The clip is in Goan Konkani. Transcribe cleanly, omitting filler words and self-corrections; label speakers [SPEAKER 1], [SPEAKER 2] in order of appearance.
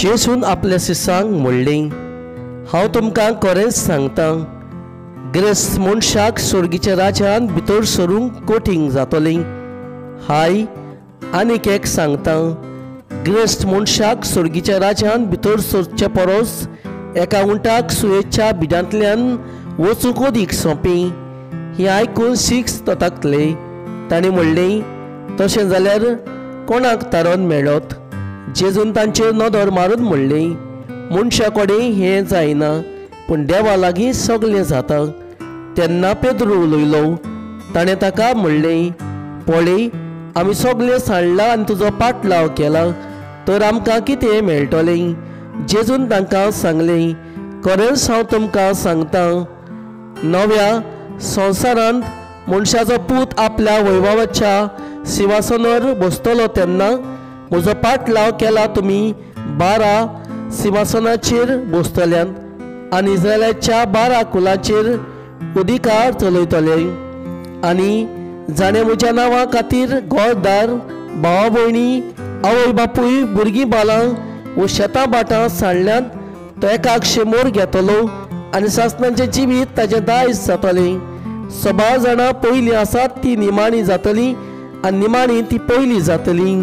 [SPEAKER 1] जेजून आपल्या शिसांक म्हणलें, हांव तुमकां खरेंच सांगता, ग्रेस्त मनशाक स्वर्गीच्या राज्यांत भितर सरूंक कठीण जातलें. हाय आनीक एक सांगता, ग्रेस्त मनशाक स्वर्गीच्या राज्यांत भितर सरचे परस एका उंटाक सुयेच्या बिडांतल्यान वचूंक अदीक सोंपें. हें आयकून शीख तटाकले. ताणें म्हणलें, तशें जाल्यार कोणाक तारण मेळत? जेजून तांचेर नदर मारून म्हणलें, मनशा कडेन हें जायना, पूण देवा लागीं सगळें जाता. तेन्ना पेद्रू उलयलो. ताणें ताका म्हणलें, पळय, आमी सगळें सांडलां आनी तुजो पाटलाव केला, तर आमकां कितें मेळटलें? जेजून तांकां सांगलें, खरेंच हांव तुमकां सांगता, नव्या संवसारांत मनशाचो पूत आपल्या वैभवाच्या सिंहासनार बसतलो तेन्ना म्हजो पाटलाव केला तुमी 12 सिंहासनाचेर बसतल्यात आनी इस्रायलाच्या 12 कुलाचेर अधिकार चलयतले. आनी जाणें म्हज्या नांवा खातीर घरदार, भावा भयणी, आवय बापूय, भुरगीं बालां वो शेतां भाटां सांडल्यांत तो एकाक शेमोर घेतलो आनी सासणाचें जिवीत ताचें दायज जातलें. सबार जाणां पयलीं आसात ती निमाणी जातली आनी निमाणी ती पयली जातली.